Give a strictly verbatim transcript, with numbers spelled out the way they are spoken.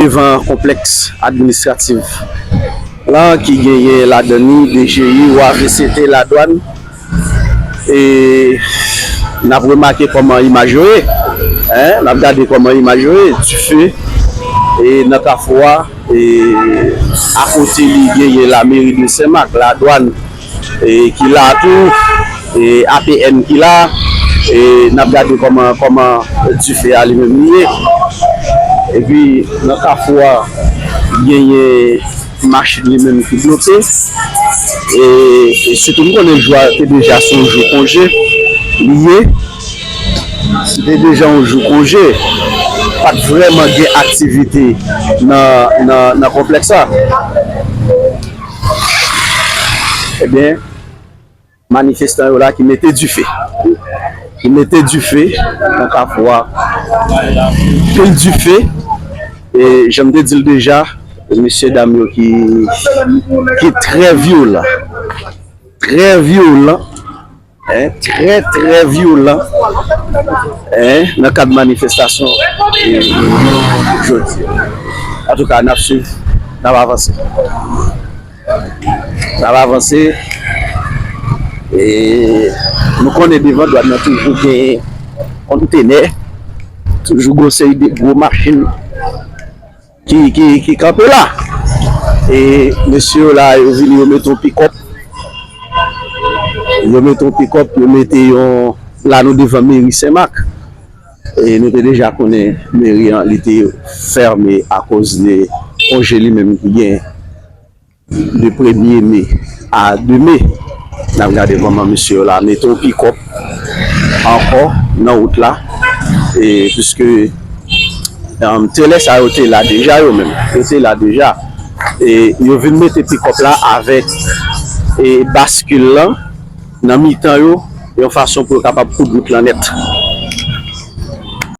Devan konplèks administratif la ki genyen ladan li D G I, W A V C T, ladwàn. E n ap remake kòman imaj yo ye. Hein? N ap gade kòman imaj yo ye. Dife e nan kafou a, e akote li genyen lameri de Senmak, ladwàn, e ki la tou, e A P N ki la, e n ap gade kòman, kòman dife a li menm li ye. Epi nan kafou a, genyen machin li menm ki bloke. E, e sitou m konnen jou a te deja se yon jou konje li ye. Se te deja yon jou konje. Pa t vrèman gen aktivite nan, nan, nan konplèks la. Ebyen, manifestan yo la ki mete dife. Ki mete dife nan kafou a. Pil dife. E jan m te di l deja, mesye dam yo ki, ki trè vyolan. Trè vyolan. Hein, trè, trè vyolan. Hein, nan kad manifestasyon, e, jodi. Antouka, n ap swiv, n ap avanse. N ap avanse. E nou konnen devan dwàn nan toujou gen kontenè, toujou gen yon seri de gwo machin ki, ki, ki kanpe la. E mesye yo la, yo vini, yo mete yon pikòp. Yo mete yon pikòp, yo mete yon, la nou devan meri Senmak. E nou te deja konnen meri an, li te fèmen akoz de konje li menm ki gen de premye me a de me. N ap gade kòman mesye yo la mete yon pikòp ankò nan wout la. E piske, um, trelè sa yo te la deja yo menm. Yo te la deja. E yo vin mete pikòp la avèk, e, baskil lan nan mitan yo, yon fason pou yo kapab koud wout lan nèt.